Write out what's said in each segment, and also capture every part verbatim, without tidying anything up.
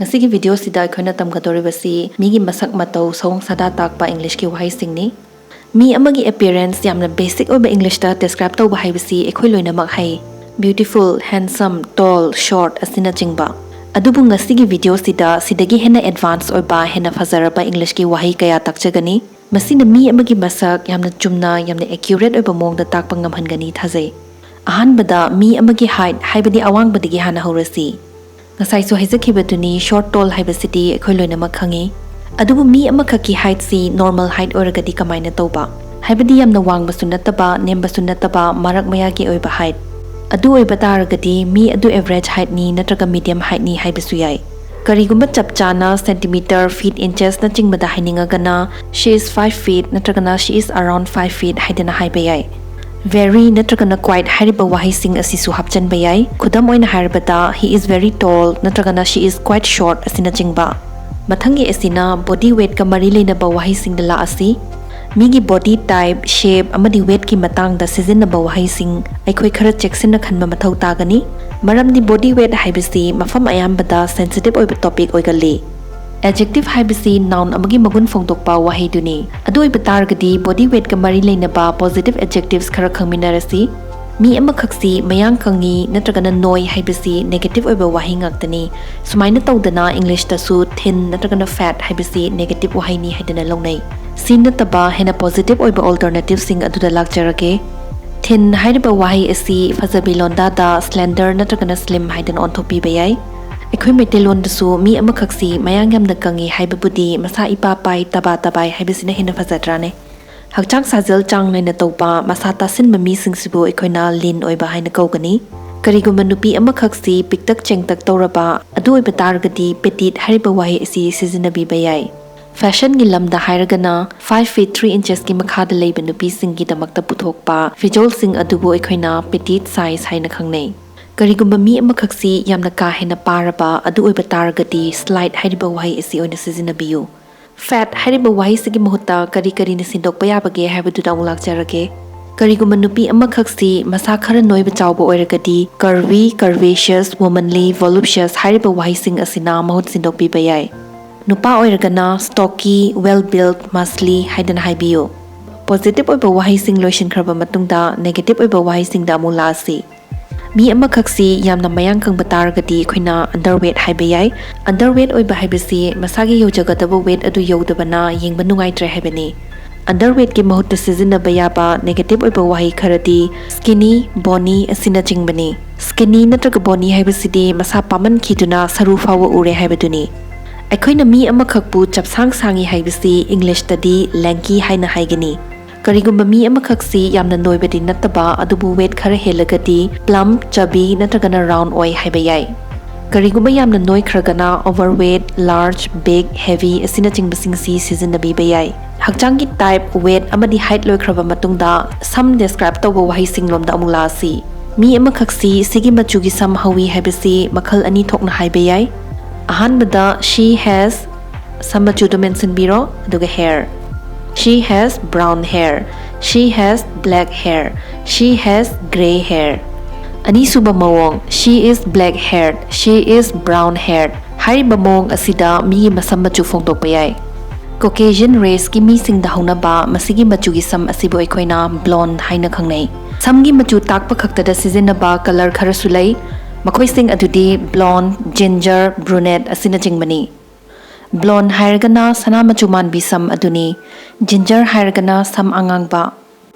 ꯉꯁꯤꯒꯤ ꯚꯤꯗꯤꯑꯣꯁꯤꯗ ꯑꯩꯈꯣꯏꯅ ꯇꯝꯒꯗꯧꯔꯤꯕꯁꯤ ꯃꯤꯒꯤ ꯃꯁꯛ ꯃꯇꯧ, ꯁꯑꯣꯡ ꯁꯥꯗꯥ ꯇꯥꯛꯄ ꯏꯪꯂꯤꯁꯀꯤ ꯋꯥꯍꯩꯁꯤꯡꯅꯤ꯫ ꯃꯤ ꯑꯃꯒꯤ appearance ꯌꯥꯝꯅ basic ꯑꯣꯏꯕ ꯏꯪꯂꯤꯁꯇ describe ꯇꯧꯕ ꯍꯥꯏꯕꯁꯤ ꯑꯩꯈꯣꯏ ꯂꯣꯏꯅꯃꯛ ꯍꯩ꯫ Beautiful, handsome, tall, short ꯑꯁꯤꯅꯆꯤꯡꯕ꯫ ꯑꯗꯨꯕꯨ ꯉꯁꯤꯒꯤ ꯚꯤꯗꯤꯑꯣꯁꯤꯗ ꯁꯤꯗꯒꯤ ꯍꯦꯟꯅ advance ꯑꯣꯏꯕ, ꯍꯦꯟꯅ ꯐꯖꯔꯕ ꯏꯪꯂꯤꯁꯀꯤ ꯋꯥꯍꯩ ꯀꯌꯥ ꯇꯥꯛꯆꯒꯅꯤ꯫ ꯃꯁꯤꯅ ꯃꯤ ꯑꯃꯒꯤ ꯃꯁꯛ ꯌꯥꯝꯅ ꯆꯨꯝꯅ, ꯌꯥꯝꯅ accurate ꯑꯣꯏꯕ ꯃꯑꯣꯡꯗ ꯇꯥꯛꯄ ꯉꯝꯍꯟꯒꯅꯤ ꯊꯥꯖꯩ꯫ ꯑꯍꯥꯟꯕꯗ ꯃꯤ ꯑꯃꯒꯤ height ꯍꯥꯏꯕꯗꯤ ꯑꯋꯥꯡꯕꯗꯒꯤ ꯍꯥꯟꯅ ꯍꯧꯔꯁꯤ꯫ ꯉꯁꯥꯏꯁꯨ ꯍꯥꯏꯖꯈꯤꯕꯗꯨꯅꯤ, short tall ꯍꯥꯏꯕꯁꯤꯗꯤ ꯑꯩꯈꯣꯏ ꯂꯣꯏꯅꯃꯛ ꯈꯪꯉꯤ꯫ ꯑꯗꯨꯕꯨ ꯃꯤ ꯑꯃꯈꯛꯀꯤ heightꯁꯤ normal height ꯑꯣꯏꯔꯒꯗꯤ ꯀꯃꯥꯏꯅ ꯇꯧꯕ? ꯍꯥꯏꯕꯗꯤ ꯌꯥꯝꯅ ꯋꯥꯡꯕꯁꯨ ꯅꯠꯇꯕ, ꯅꯦꯝꯕꯁꯨ ꯅꯠꯇꯕ, ꯃꯔꯛ ꯃꯌꯥꯒꯤ ꯑꯣꯏꯕ height꯫ ꯑꯗꯨ ꯑꯣꯏꯕ ꯇꯥꯔꯒꯗꯤ ꯃꯤ ꯑꯗꯨ average heightꯅꯤ ꯅꯠꯇ꯭ꯔꯒ medium heightꯅꯤ ꯍꯥꯏꯕꯁꯨ ꯌꯥꯏ꯫ ꯀꯔꯤꯒꯨꯝꯕ ꯆꯞ ꯆꯥꯅ centimeter, feet, inchesꯅꯆꯤꯡꯕꯗ ꯍꯥꯏꯅꯤꯡꯉꯒꯅ, she is five feet ꯅꯠꯇ꯭ꯔꯒꯅ she is around five feet ꯍꯥꯏꯗꯅ ꯍꯥꯏꯕ ꯌꯥꯏ꯫ Very ꯅꯠꯇ꯭ꯔꯒꯅ quite ꯍꯥꯏꯔꯤꯕ ꯋꯥꯍꯩꯁꯤꯡ ꯑꯁꯤꯁꯨ ꯍꯥꯞꯆꯟꯕ ꯌꯥꯏ꯫ ꯈꯨꯗꯝ ꯑꯣꯏꯅ ꯍꯥꯏꯔꯕꯗ, he is very tall ꯅꯠꯇ꯭ꯔꯒꯅ she is quite short ꯑꯁꯤꯅꯆꯤꯡꯕ꯫ ꯃꯊꯪꯒꯤ ꯑꯁꯤꯅ body weightꯀ ꯃꯔꯤ ꯂꯩꯅꯕ ꯋꯥꯍꯩꯁꯤꯡꯗ ꯂꯥꯛꯑꯁꯤ꯫ ꯃꯤꯒꯤ body type, shape ꯑꯃꯗꯤ weightꯀꯤ ꯃꯇꯥꯡꯗ ꯁꯤꯖꯤꯟꯅꯕ ꯋꯥꯍꯩꯁꯤꯡ ꯑꯩꯈꯣꯏ ꯈꯔ ꯆꯦꯛꯁꯤꯟꯅ ꯈꯟꯕ ꯃꯊꯧ ꯇꯥꯒꯅꯤ, ꯃꯔꯝꯗꯤ body weight ꯍꯥꯏꯕꯁꯤ ꯃꯐꯝ ꯑꯌꯥꯝꯕꯗ sensitive ꯑꯣꯏꯕ topic ꯑꯣꯏꯒꯜꯂꯤ꯫ Adjective ꯍꯥꯏꯕꯁꯤ noun ꯑꯃꯒꯤ ꯃꯒꯨꯟ ꯐꯣꯡꯗꯣꯛꯄ ꯋꯥꯍꯩꯗꯨꯅꯤ꯫ ꯑꯗꯨ ꯑꯣꯏꯕ ꯇꯥꯔꯒꯗꯤ body weightꯀ ꯃꯔꯤ ꯂꯩꯅꯕ positive adjectives ꯈꯔ ꯈꯪꯃꯤꯟꯅꯔꯁꯤ꯫ ꯃꯤ ꯑꯃꯈꯛꯁꯤ ꯃꯌꯥꯡ ꯀꯪꯉꯤ ꯅꯠꯇ꯭ꯔꯒꯅ ꯅꯣꯏ ꯍꯥꯏꯕꯁꯤ negative ꯑꯣꯏꯕ ꯋꯥꯍꯩ ꯉꯥꯛꯇꯅꯤ꯫ ꯁꯨꯃꯥꯏꯅ ꯇꯧꯗꯅ ꯏꯪꯂꯤꯁꯇꯁꯨ thin ꯅꯠꯇ꯭ꯔꯒꯅ fat ꯍꯥꯏꯕꯁꯤ negative ꯋꯥꯍꯩꯅꯤ ꯍꯥꯏꯗꯅ ꯂꯧꯅꯩ꯫ ꯁꯤ ꯅꯠꯇꯕ ꯍꯦꯟꯅ positive ꯑꯣꯏꯕ alternativeꯁꯤꯡ ꯑꯗꯨꯗ ꯂꯥꯛꯆꯔꯒꯦ꯫ Thin ꯍꯥꯏꯔꯤꯕ ꯋꯥꯍꯩ ꯑꯁꯤ ꯐꯖꯕꯤ ꯂꯣꯟꯗꯥꯗ slender ꯅꯠꯇ꯭ꯔꯒꯅ slim ꯍꯥꯏꯗꯅ ꯑꯣꯟꯊꯣꯛꯄꯤꯕ ꯌꯥꯏ꯫ ꯑꯩꯈꯣꯏ ꯃꯩꯇꯩꯂꯣꯟꯗꯁꯨ ꯃꯤ ꯑꯃꯈꯛꯁꯤ ꯃꯌꯥꯡ ꯌꯥꯝꯅ ꯀꯪꯉꯤ ꯍꯥꯏꯕꯕꯨꯗꯤ ꯃꯁꯥ ꯏꯄꯥ ꯄꯥꯏ, ꯇꯕꯥ ꯇꯕꯥꯏ ꯍꯥꯏꯕꯁꯤꯅ ꯍꯦꯟꯅ ꯐꯖꯗ꯭ꯔꯥꯅꯦ? ꯍꯛꯆꯥꯡ ꯁꯥꯖꯦꯜ ꯆꯥꯡ ꯅꯥꯏꯅ ꯇꯧꯕ, ꯃꯁꯥ ꯇꯥꯁꯤꯟꯕ ꯃꯤꯁꯤꯡꯁꯤꯕꯨ ꯑꯩꯈꯣꯏꯅ lean ꯑꯣꯏꯕ ꯍꯥꯏꯅ ꯀꯧꯒꯅꯤ꯫ ꯀꯔꯤꯒꯨꯝꯕ ꯅꯨꯄꯤ ꯑꯃꯈꯛꯁꯤ ꯄꯤꯛꯇꯛ ꯆꯦꯡꯇꯛ ꯇꯧꯔꯕ, ꯑꯗꯨ ꯑꯣꯏꯕ ꯇꯥꯔꯒꯗꯤ petite ꯍꯥꯏꯔꯤꯕ ꯋꯥꯍꯩ ꯑꯁꯤ ꯁꯤꯖꯤꯟꯅꯕꯤꯕ ꯌꯥꯏ꯫ Fashionꯒꯤ ꯂꯝꯗ ꯍꯥꯏꯔꯒꯅ, five feet three inchesꯀꯤ ꯃꯈꯥꯗ ꯂꯩꯕ ꯅꯨꯄꯤꯁꯤꯡꯒꯤꯗꯃꯛꯇ ꯄꯨꯊꯣꯛꯄ ꯐꯤꯖꯣꯜꯁꯤꯡ ꯑꯗꯨꯕꯨ ꯑꯩꯈꯣꯏꯅ petite size ꯍꯥꯏꯅ ꯈꯪꯅꯩ꯫ ꯀꯔꯤꯒꯨꯝꯕ ꯃꯤ ꯑꯃꯈꯛꯁꯤ ꯌꯥꯝꯅ ꯀꯥ ꯍꯦꯟꯅ ꯄꯥꯔꯕ ꯑꯗꯨ ꯑꯣꯏꯕ ꯇꯥꯔꯒꯗꯤ slight ꯍꯥꯏꯔꯤꯕ ꯋꯥꯍꯩ ꯑꯁꯤ ꯑꯣꯏꯅ ꯁꯤꯖꯤꯟꯅꯕꯤꯌꯨ꯫ Fat ꯍꯥꯏꯔꯤꯕ ꯋꯥꯍꯩꯁꯤꯒꯤ ꯃꯍꯨꯠꯇ ꯀꯔꯤ ꯀꯔꯤꯅ ꯁꯤꯟꯗꯣꯛꯄ ꯌꯥꯕꯒꯦ ꯍꯥꯏꯕꯗꯨꯗ ꯑꯃꯨꯛ ꯂꯥꯛꯆꯔꯒꯦ꯫ ꯀꯔꯤꯒꯨꯝꯕ ꯅꯨꯄꯤ ꯑꯃꯈꯛꯁꯤ ꯃꯁꯥ ꯈꯔ ꯅꯣꯏꯕ ꯆꯥꯎꯕ ꯑꯣꯏꯔꯒꯗꯤ, curvy, curvaceous, womanly, voluptuous ꯍꯥꯏꯔꯤꯕ ꯋꯥꯍꯩꯁꯤꯡ ꯑꯁꯤꯅ ꯃꯍꯨꯠ ꯁꯤꯟꯗꯣꯛꯄꯤꯕ ꯌꯥꯏ꯫ ꯅꯨꯄꯥ ꯑꯣꯏꯔꯒꯅ stocky, well built, muscly ꯍꯥꯏꯗꯅ ꯍꯥꯏꯕꯤꯌꯨ꯫ ꯄꯣꯖꯤꯇꯤꯚ ꯑꯣꯏꯕ ꯋꯥꯍꯩꯁꯤꯡ ꯂꯣꯏꯁꯤꯟꯈ꯭ꯔꯕ ꯃꯇꯨꯡꯗ, ꯅꯦꯒꯦꯇꯤꯚ ꯑꯣꯏꯕ ꯋꯥꯍꯩꯁꯤꯡꯗ ꯑꯃꯨꯛ ꯂꯥꯛꯑꯁꯤ꯫ ꯃꯤ ꯑꯃꯈꯛꯁꯤ ꯌꯥꯝꯅ ꯃꯌꯥꯡ ꯀꯪꯕ ꯇꯥꯔꯒꯗꯤ ꯑꯩꯈꯣꯏꯅ underweight ꯍꯥꯏꯕ ꯌꯥꯏ꯫ Underweight ꯑꯣꯏꯕ ꯍꯥꯏꯕꯁꯤ ꯃꯁꯥꯒꯤ ꯌꯧꯖꯒꯗꯕ weight ꯑꯗꯨ ꯌꯧꯗꯕꯅ ꯌꯦꯡꯕ ꯅꯨꯡꯉꯥꯏꯇ꯭ꯔꯦ ꯍꯥꯏꯕꯅꯤ꯫ Underweightꯀꯤ ꯃꯍꯨꯠꯇ ꯁꯤꯖꯤꯟꯅꯕ ꯌꯥꯕ ꯅꯦꯒꯦꯇꯤꯚ ꯑꯣꯏꯕ ꯋꯥꯍꯩ ꯈꯔꯗꯤ skinny, bony ꯑꯁꯤꯅꯆꯤꯡꯕꯅꯤ꯫ Skinny ꯅꯠꯇ꯭ꯔꯒ bony ꯍꯥꯏꯕꯁꯤꯗꯤ ꯃꯁꯥ ꯄꯥꯃꯟꯈꯤꯗꯨꯅ ꯁꯔꯨ ꯐꯥꯎꯕ ꯎꯔꯦ ꯍꯥꯏꯕꯗꯨꯅꯤ꯫ ꯑꯩꯈꯣꯏꯅ ꯃꯤ ꯑꯃꯈꯛꯄꯨ ꯆꯞꯁꯥꯡ ꯁꯥꯡꯉꯤ ꯍꯥꯏꯕꯁꯤ ꯏꯪꯂꯤꯁꯇꯗꯤ lanky ꯍꯥꯏꯅ ꯍꯥꯏꯒꯅꯤ꯫ ꯀꯔꯤꯒꯨꯝꯕ ꯃꯤ ꯑꯃꯈꯛꯁꯤ ꯌꯥꯝꯅ ꯅꯣꯏꯕꯗꯤ ꯅꯠꯇꯕ ꯑꯗꯨꯕꯨ weight ꯈꯔ ꯍꯦꯜꯂꯒꯗꯤ plump, chubby ꯅꯠꯇ꯭ꯔꯒꯅ round ꯑꯣꯏ ꯍꯥꯏꯕ ꯌꯥꯏ꯫ ꯀꯔꯤꯒꯨꯝꯕ ꯌꯥꯝꯅ ꯅꯣꯏꯈ꯭ꯔꯒꯅ overweight, large, big, heavy ꯑꯁꯤꯅꯆꯤꯡꯕꯁꯤꯡꯁꯤ ꯁꯤꯖꯤꯟꯅꯕꯤꯕ ꯌꯥꯏ꯫ ꯍꯛꯆꯥꯡꯒꯤ type, weight ꯑꯃꯗꯤ height ꯂꯣꯏꯈ꯭ꯔꯕ ꯃꯇꯨꯡꯗ ꯁꯝ describe ꯇꯧꯕ ꯋꯥꯍꯩꯁꯤꯡꯂꯣꯝꯗ ꯑꯃꯨꯛ ꯂꯥꯛꯑꯁꯤ꯫ ꯃꯤ ꯑꯃꯈꯛꯁꯤ ꯁꯤꯒꯤ ꯃꯆꯨꯒꯤ ꯁꯝ ꯍꯧꯏ ꯍꯥꯏꯕꯁꯤ ꯃꯈꯜ ꯑꯅꯤ ꯊꯣꯛꯅ ꯍꯥꯏꯕ ꯌꯥꯏ꯫ ꯑꯍꯥꯟꯕꯗ she has, ꯁꯝ ꯃꯆꯨꯗꯨ ꯃꯦꯟꯁꯤꯟꯕꯤꯔꯣ, ꯑꯗꯨꯒ hair꯫ She has brown hair, she has black hair, she has grey hair꯫ ꯑꯅꯤꯁꯨꯕ ꯃꯑꯣꯡ, she is black haired, she is brown haired꯫ ꯍꯥꯏꯔꯤꯕ ꯃꯑꯣꯡ ꯑꯁꯤꯗ ꯃꯤꯒꯤ ꯃꯁꯝ ꯃꯆꯨ ꯐꯣꯡꯗꯣꯛꯄ ꯌꯥꯏ꯫ Caucasian raceꯀꯤ ꯃꯤꯁꯤꯡꯗ ꯍꯧꯅꯕ ꯃꯁꯤꯒꯤ ꯃꯆꯨꯒꯤ ꯁꯝ ꯑꯁꯤꯕꯨ ꯑꯩꯈꯣꯏꯅ blonde ꯍꯥꯏꯅ ꯈꯪꯅꯩ꯫ ꯁꯝꯒꯤ ꯃꯆꯨ ꯇꯥꯛꯄ ꯈꯛꯇꯗ ꯁꯤꯖꯤꯟꯅꯕ colour ꯈꯔꯁꯨ ꯂꯩ꯫ ꯃꯈꯣꯏꯁꯤꯡ ꯑꯗꯨꯗꯤ blonde, ginger, brunette ꯑꯁꯤꯅꯆꯤꯡꯕꯅꯤ꯫ Blonde ꯍꯥꯏꯔꯒꯅ ꯁꯅꯥ ꯃꯆꯨ ꯃꯥꯟꯕꯤ ꯁꯝ ꯑꯗꯨꯅꯤ꯫ Ginger ꯍꯥꯏꯔꯒꯅ ꯁꯝ ꯑꯉꯥꯡꯕ꯫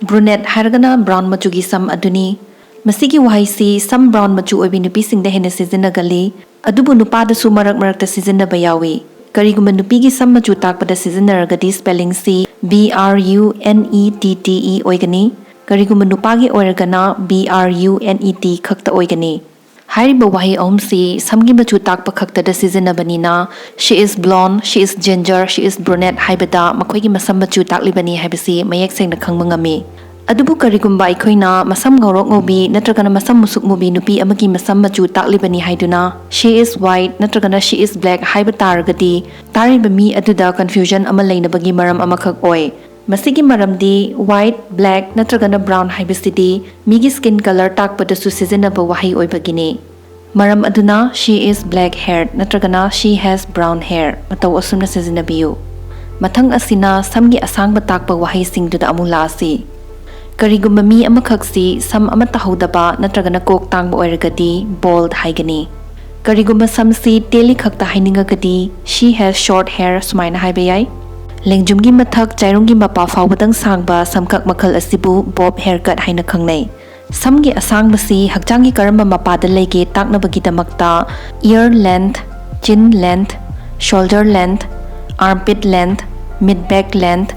Brunette ꯍꯥꯏꯔꯒꯅ brown ꯃꯆꯨꯒꯤ ꯁꯝ ꯑꯗꯨꯅꯤ꯫ ꯃꯁꯤꯒꯤ ꯋꯥꯍꯩꯁꯤ ꯁꯝ brown ꯃꯆꯨ ꯑꯣꯏꯕꯤ ꯅꯨꯄꯤꯁꯤꯡꯗ ꯍꯦꯟꯅ ꯁꯤꯖꯤꯟꯅꯒꯜꯂꯤ, ꯑꯗꯨꯕꯨ ꯅꯨꯄꯥꯗꯁꯨ ꯃꯔꯛ ꯃꯔꯛꯇ ꯁꯤꯖꯤꯟꯅꯕ ꯌꯥꯎꯏ꯫ ꯀꯔꯤꯒꯨꯝꯕ ꯅꯨꯄꯤꯒꯤ ꯁꯝ ꯃꯆꯨ ꯇꯥꯛꯄꯗ ꯁꯤꯖꯤꯟꯅꯔꯒꯗꯤ spellingꯁꯤ B R U N E T T E ꯑꯣꯏꯒꯅꯤ꯫ ꯀꯔꯤꯒꯨꯝꯕ ꯅꯨꯄꯥꯒꯤ ꯑꯣꯏꯔꯒꯅ B R U N E T ꯈꯛꯇ ꯑꯣꯏꯒꯅꯤ꯫ ꯍꯥꯏꯔꯤꯕ ꯋꯥꯍꯩ ꯑꯍꯨꯝꯁꯤ ꯁꯝꯒꯤ ꯃꯆꯨ ꯇꯥꯛꯄ ꯈꯛꯇꯗ ꯁꯤꯖꯤꯟꯅꯕꯅꯤꯅ, she is blonde, she is ginger, she is brunette ꯍꯥꯏꯕꯗ ꯃꯈꯣꯏꯒꯤ ꯃꯁꯝ ꯃꯆꯨ ꯇꯥꯛꯂꯤꯕꯅꯤ ꯍꯥꯏꯕꯁꯤ ꯃꯌꯦꯛ ꯁꯦꯡꯅ ꯈꯪꯕ ꯉꯝꯃꯤ꯫ ꯑꯗꯨꯕꯨ ꯀꯔꯤꯒꯨꯝꯕ ꯑꯩꯈꯣꯏꯅ ꯃꯁꯝ ꯉꯧꯔꯣꯛ ꯉꯧꯕꯤ ꯅꯠꯇ꯭ꯔꯒꯅ ꯃꯁꯝ ꯃꯨꯁꯨꯛ ꯃꯨꯕꯤ ꯅꯨꯄꯤ ꯑꯃꯒꯤ ꯃꯁꯝ ꯃꯆꯨ ꯇꯥꯛꯂꯤꯕꯅꯤ ꯍꯥꯏꯗꯨꯅ, she is white ꯅꯠꯇ꯭ꯔꯒꯅ she is black ꯍꯥꯏꯕ ꯇꯥꯔꯒꯗꯤ, ꯇꯥꯔꯤꯕ ꯃꯤ ꯑꯗꯨꯗ confusion ꯑꯃ ꯂꯩꯅꯕꯒꯤ ꯃꯔꯝ ꯑꯃꯈꯛ ꯑꯣꯏ꯫ ꯃꯁꯤꯒꯤ ꯃꯔꯝꯗꯤ white, black ꯅꯠꯇ꯭ꯔꯒꯅ brown ꯍꯥꯏꯕꯁꯤꯗꯤ ꯃꯤꯒꯤ skin colour ꯇꯥꯛꯄꯗꯁꯨ ꯁꯤꯖꯤꯟꯅꯕ ꯋꯥꯍꯩ ꯑꯣꯏꯕꯒꯤꯅꯤ꯫ ꯃꯔꯝ ꯑꯗꯨꯅ she is black haired ꯅꯠꯇ꯭ꯔꯒꯅ she has brown hair ꯃꯇꯧ ꯑꯁꯨꯝꯅ ꯁꯤꯖꯤꯟꯅꯕꯤꯌꯨ꯫ ꯃꯊꯪ ꯑꯁꯤꯅ ꯁꯝꯒꯤ ꯑꯁꯥꯡꯕ ꯇꯥꯛꯄ ꯋꯥꯍꯩꯁꯤꯡꯗꯨꯗ ꯑꯃꯨꯛ ꯂꯥꯛꯑꯁꯤ꯫ ꯀꯔꯤꯒꯨꯝꯕ ꯃꯤ ꯑꯃꯈꯛꯁꯤ ꯁꯝ ꯑꯃꯠꯇ ꯍꯧꯗꯕ ꯅꯠꯇ꯭ꯔꯒꯅ ꯀꯣꯛ ꯇꯥꯡꯕ ꯑꯣꯏꯔꯒꯗꯤ bald ꯍꯥꯏꯒꯅꯤ꯫ ꯀꯔꯤꯒꯨꯝꯕ ꯁꯝꯁꯤ ꯇꯦꯜꯂꯤ ꯈꯛꯇ ꯍꯥꯏꯅꯤꯡꯉꯒꯗꯤ she has short hair ꯁꯨꯃꯥꯏꯅ ꯍꯥꯏꯕ ꯌꯥꯏ꯫ ꯂꯦꯡꯖꯨꯝꯒꯤ ꯃꯊꯛ ꯆꯥꯏꯔꯨꯡꯒꯤ ꯃꯄꯥ ꯐꯥꯎꯕꯗꯪ ꯁꯥꯡꯕ ꯁꯝꯀꯛ ꯃꯈꯜ ꯑꯁꯤꯕꯨ bob haircut ꯍꯥꯏꯅ ꯈꯪꯅꯩ꯫ ꯁꯝꯒꯤ ꯑꯁꯥꯡꯕꯁꯤ ꯍꯛꯆꯥꯡꯒꯤ ꯀꯔꯝꯕ ꯃꯄꯥꯗ ꯂꯩꯒꯦ ꯇꯥꯛꯅꯕꯒꯤꯗꯃꯛꯇ ear length, chin length, shoulder length, armpit length, mid back length,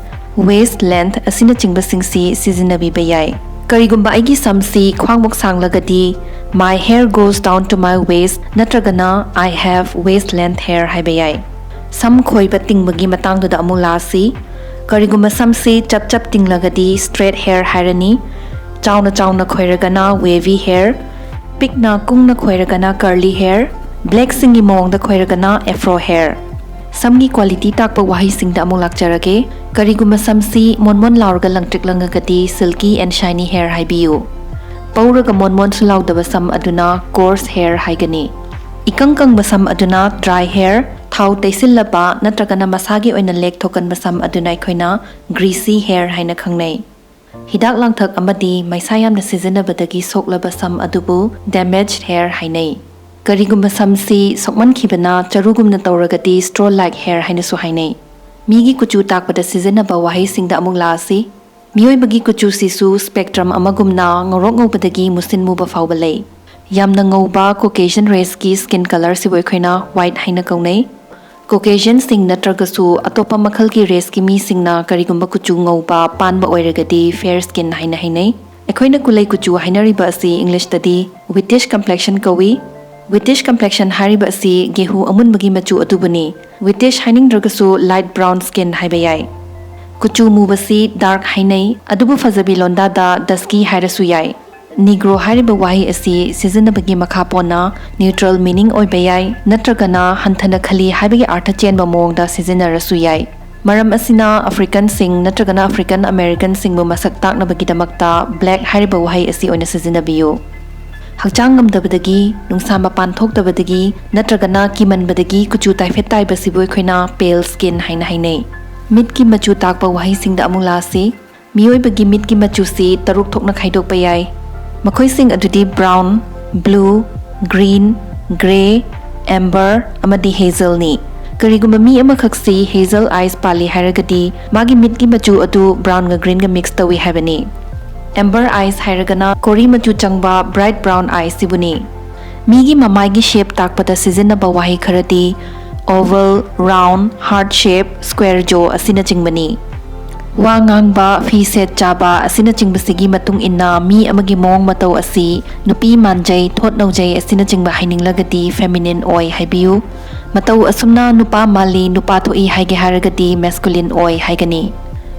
waist length ꯑꯁꯤꯅꯆꯤꯡꯕꯁꯤꯡꯁꯤ ꯁꯤꯖꯤꯟꯅꯕꯤꯕ ꯌꯥꯏ꯫ ꯀꯔꯤꯒꯨꯝꯕ ꯑꯩꯒꯤ ꯁꯝꯁꯤ ꯈ꯭ꯋꯥꯡꯃꯨꯛ ꯁꯥꯡꯂꯒꯗꯤ my hair goes down to my waist ꯅꯠꯇ꯭ꯔꯒꯅ I have waist length hair ꯍꯥꯏꯕ ꯌꯥꯏ꯫ ꯁꯝ ꯈꯣꯏꯕ ꯇꯤꯡꯕꯒꯤ ꯃꯇꯥꯡꯗꯨꯗ ꯑꯃꯨꯛ ꯂꯥꯛꯁꯤ꯫ ꯀꯔꯤꯒꯨꯝꯕ ꯁꯝꯁꯤ ꯆꯞ ꯆꯞ ꯇꯤꯡꯂꯒꯗꯤ straight hair ꯍꯥꯏꯔꯅꯤ꯫ ꯆꯥꯎꯅ ꯆꯥꯎꯅ ꯈꯣꯏꯔꯒꯅ wavy hair, ꯄꯤꯛꯅ ꯀꯨꯡꯅ ꯈꯣꯏꯔꯒꯅ curly hair, black ꯁꯤꯡꯒꯤ ꯃꯑꯣꯡꯗ ꯈꯣꯏꯔꯒꯅ afro hair꯫ ꯁꯝꯒꯤ quality ꯇꯥꯛꯄ ꯋꯥꯍꯩꯁꯤꯡꯗ ꯑꯃꯨꯛ ꯂꯥꯛꯆꯔꯒꯦ꯫ ꯀꯔꯤꯒꯨꯝꯕ ꯁꯝꯁꯤ ꯃꯣꯟ ꯃꯣꯟ ꯂꯥꯎꯔꯒ ꯂꯪꯇ꯭ꯔꯤꯛ ꯂꯪꯉꯒꯗꯤ silky and shiny hair ꯍꯥꯏꯕꯤꯌꯨ꯫ ꯄꯧꯔꯒ ꯃꯣꯟ ꯃꯣꯟꯁꯨ ꯂꯥꯎꯗꯕ ꯁꯝ ꯑꯗꯨꯅ coarse hair ꯍꯥꯏꯒꯅꯤ꯫ ꯏꯀꯪ ꯀꯪꯕ ꯁꯝ ꯑꯗꯨꯅ dry hair, ꯊꯥꯎ ꯇꯩꯁꯤꯜꯂꯕ ꯅꯠꯇ꯭ꯔꯒꯅ ꯃꯁꯥꯒꯤ ꯑꯣꯏꯅ ꯂꯦꯛ ꯊꯣꯛꯀꯟꯕ ꯁꯝ ꯑꯗꯨꯅ ꯑꯩꯈꯣꯏꯅ greasy hair ꯍꯥꯏꯅ ꯈꯪꯅꯩ꯫ ꯍꯤꯗꯥꯛ ꯂꯥꯡꯊꯛ ꯑꯃꯗꯤ ꯃꯩꯁꯥ ꯌꯥꯝꯅ ꯁꯤꯖꯤꯟꯅꯕꯗꯒꯤ ꯁꯣꯛꯂꯕ ꯁꯝ ꯑꯗꯨꯕꯨ damaged hair ꯍꯥꯏꯅꯩ꯫ ꯀꯔꯤꯒꯨꯝꯕ ꯁꯝꯁꯤ ꯁꯣꯛꯃꯟꯈꯤꯕꯅ ꯆꯔꯨꯒꯨꯝꯅ ꯇꯧꯔꯒꯗꯤ straw like hair ꯍꯥꯏꯅꯁꯨ ꯍꯥꯏꯅꯩ꯫ ꯃꯤꯒꯤ ꯀꯨꯆꯨ ꯇꯥꯛꯄꯗ ꯁꯤꯖꯤꯟꯅꯕ ꯋꯥꯍꯩꯁꯤꯡꯗ ꯑꯃꯨꯛ ꯂꯥꯛꯑꯁꯤ꯫ ꯃꯤꯑꯣꯏꯕꯒꯤ ꯀꯨꯆꯨꯁꯤꯁꯨ spectrum ꯑꯃꯒꯨꯝꯅ ꯉꯧꯔꯣꯛ ꯉꯧꯕꯗꯒꯤ ꯃꯨꯁꯤꯟ ꯃꯨꯕ ꯐꯥꯎꯕ ꯂꯩ꯫ ꯌꯥꯝꯅ ꯉꯧꯕ Caucasian race ꯀꯤ skin colour ꯁꯤꯕꯨ ꯑꯩꯈꯣꯏꯅ white ꯍꯥꯏꯅ ꯀꯧꯅꯩ꯫ Caucasian ꯁꯤꯡ ꯅꯠꯇ꯭ꯔꯒꯁꯨ ꯑꯇꯣꯞꯄ ꯃꯈꯜꯒꯤ race ꯀꯤ ꯃꯤꯁꯤꯡꯅ ꯀꯔꯤꯒꯨꯝꯕ ꯀꯨꯆꯨ ꯉꯧꯕ ꯄꯥꯟꯕ ꯑꯣꯏꯔꯒꯗꯤ fair skin ꯍꯥꯏꯅ ꯍꯥꯏꯅꯩ꯫ ꯑꯩꯈꯣꯏꯅ ꯀꯨꯂꯩ ꯀꯨꯆꯨ ꯍꯥꯏꯅꯔꯤꯕ ꯑꯁꯤ English ꯇꯗꯤ whitish complexion ꯀꯧꯏ꯫ Whitish complexion ꯍꯥꯏꯔꯤꯕ ꯑꯁꯤ ꯒꯦꯍꯨ ꯑꯃꯨꯟꯕꯒꯤ ꯃꯆꯨ ꯑꯗꯨꯕꯨꯅꯤ꯫ Whitish ꯍꯥꯏꯅꯤꯡꯗ꯭ꯔꯒꯁꯨ light brown skin ꯍꯥꯏꯕ ꯌꯥꯏ꯫ ꯀꯨꯆꯨ ꯃꯨꯕꯁꯤ dark ꯍꯥꯏꯅꯩ, ꯑꯗꯨꯕꯨ ꯐꯖꯕꯤ ꯂꯣꯟꯗꯥꯗ dusky ꯍꯥꯏꯔꯁꯨ ꯌꯥꯏ꯫ Negro ꯍꯥꯏꯔꯤꯕ ꯋꯥꯍꯩ ꯑꯁꯤ ꯁꯤꯖꯤꯟꯅꯕꯒꯤ ꯃꯈꯥ ꯄꯣꯟꯅ neutral meaning ꯑꯣꯏꯕ ꯌꯥꯏ, ꯅꯠꯇ꯭ꯔꯒꯅ ꯍꯟꯊꯅ ꯈꯜꯂꯤ ꯍꯥꯏꯕꯒꯤ ꯑꯥꯔꯊ ꯆꯦꯟꯕ ꯃꯑꯣꯡꯗ ꯁꯤꯖꯤꯟꯅꯔꯁꯨ ꯌꯥꯏ꯫ ꯃꯔꯝ ꯑꯁꯤꯅ Africanꯁꯤꯡ ꯅꯠꯇ꯭ꯔꯒꯅ African Americanꯁꯤꯡꯕꯨ ꯃꯁꯛ ꯇꯥꯛꯅꯕꯒꯤꯗꯃꯛꯇ black ꯍꯥꯏꯔꯤꯕ ꯋꯥꯍꯩ ꯑꯁꯤ ꯑꯣꯏꯅ ꯁꯤꯖꯤꯟꯅꯕꯤꯌꯨ꯫ ꯍꯛꯆꯥꯡ ꯉꯝꯗꯕꯗꯒꯤ, ꯅꯨꯡꯁꯥ ꯃꯄꯥꯟ ꯊꯣꯛꯇꯕꯗꯒꯤ ꯅꯠꯇ꯭ꯔꯒꯅ ꯀꯤꯃꯟꯕꯗꯒꯤ ꯀꯨꯆꯨ ꯇꯥꯏꯐꯦꯠ ꯇꯥꯏꯕꯁꯤꯕꯨ ꯑꯩꯈꯣꯏꯅ pale skin ꯍꯥꯏꯅ ꯍꯥꯏꯅꯩ꯫ ꯃꯤꯠꯀꯤ ꯃꯆꯨ ꯇꯥꯛꯄ ꯋꯥꯍꯩꯁꯤꯡꯗ ꯑꯃꯨꯛ ꯂꯥꯛꯁꯤ꯫ ꯃꯤꯑꯣꯏꯕꯒꯤ ꯃꯤꯠꯀꯤ ꯃꯆꯨꯁꯤ ꯇꯔꯨꯛ ꯊꯣꯛꯅ ꯈꯥꯏꯗꯣꯛꯄ ꯌꯥꯏ꯫ ꯃꯈꯣꯏꯁꯤꯡ ꯑꯗꯨꯗꯤ brown, blue, green, grey, amber ꯑꯃꯗꯤ hazelꯅꯤ꯫ ꯀꯔꯤꯒꯨꯝꯕ ꯃꯤ ꯑꯃꯈꯛꯁꯤ hazel eyes ꯄꯥꯜꯂꯤ ꯍꯥꯏꯔꯒꯗꯤ ꯃꯥꯒꯤ ꯃꯤꯠꯀꯤ ꯃꯆꯨ ꯑꯗꯨ brownꯒ greenꯒ mix ꯇꯧꯏ ꯍꯥꯏꯕꯅꯤ꯫ Amber eyes ꯍꯥꯏꯔꯒꯅ ꯀꯣꯔꯤ ꯃꯆꯨ ꯆꯪꯕ bright brown eyes ꯁꯤꯕꯨꯅꯤ꯫ ꯃꯤꯒꯤ ꯃꯃꯥꯏꯒꯤ shape ꯇꯥꯛꯄꯗ ꯁꯤꯖꯤꯟꯅꯕ ꯋꯥꯍꯩ ꯈꯔꯗꯤ oval, round, heart shape, square jaw ꯑꯁꯤꯅꯆꯤꯡꯕꯅꯤ꯫ ꯋꯥ ꯉꯥꯡꯕ, ꯐꯤ ꯁꯦꯠ ꯆꯥꯕ ꯑꯁꯤꯅꯆꯤꯡꯕꯁꯤꯒꯤ ꯃꯇꯨꯡ ꯏꯟꯅ ꯃꯤ ꯑꯃꯒꯤ ꯃꯑꯣꯡ ꯃꯇꯧ ꯑꯁꯤ ꯅꯨꯄꯤ ꯃꯥꯟꯖꯩ, ꯊꯣꯠ ꯅꯧꯖꯩ ꯑꯁꯤꯅꯆꯤꯡꯕ ꯍꯥꯏꯅꯤꯡꯂꯒꯗꯤ feminine ꯑꯣꯏ ꯍꯥꯏꯕꯤꯌꯨ꯫ ꯃꯇꯧ ꯑꯁꯨꯝꯅ ꯅꯨꯄꯥ ꯃꯥꯜꯂꯤ, ꯅꯨꯄꯥ ꯊꯣꯛꯏ ꯍꯥꯏꯒꯦ ꯍꯥꯏꯔꯒꯗꯤ masculine ꯑꯣꯏ ꯍꯥꯏꯒꯅꯤ꯫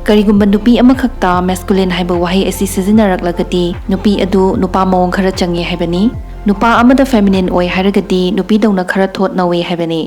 ꯀꯔꯤꯒꯨꯝꯕ ꯅꯨꯄꯤ ꯑꯃꯈꯛꯇ masculine ꯍꯥꯏꯕ ꯋꯥꯍꯩ ꯑꯁꯤ ꯁꯤꯖꯤꯟꯅꯔꯛꯂꯒꯗꯤ ꯅꯨꯄꯤ ꯑꯗꯨ ꯅꯨꯄꯥ ꯃꯑꯣꯡ ꯈꯔ ꯆꯪꯉꯤ ꯍꯥꯏꯕꯅꯤ꯫ ꯅꯨꯄꯥ ꯑꯃꯗ feminine ꯑꯣꯏ ꯍꯥꯏꯔꯒꯗꯤ ꯅꯨꯄꯤꯗꯧꯅ ꯈꯔ ꯊꯣꯠ ꯅꯧꯏ ꯍꯥꯏꯕꯅꯤ꯫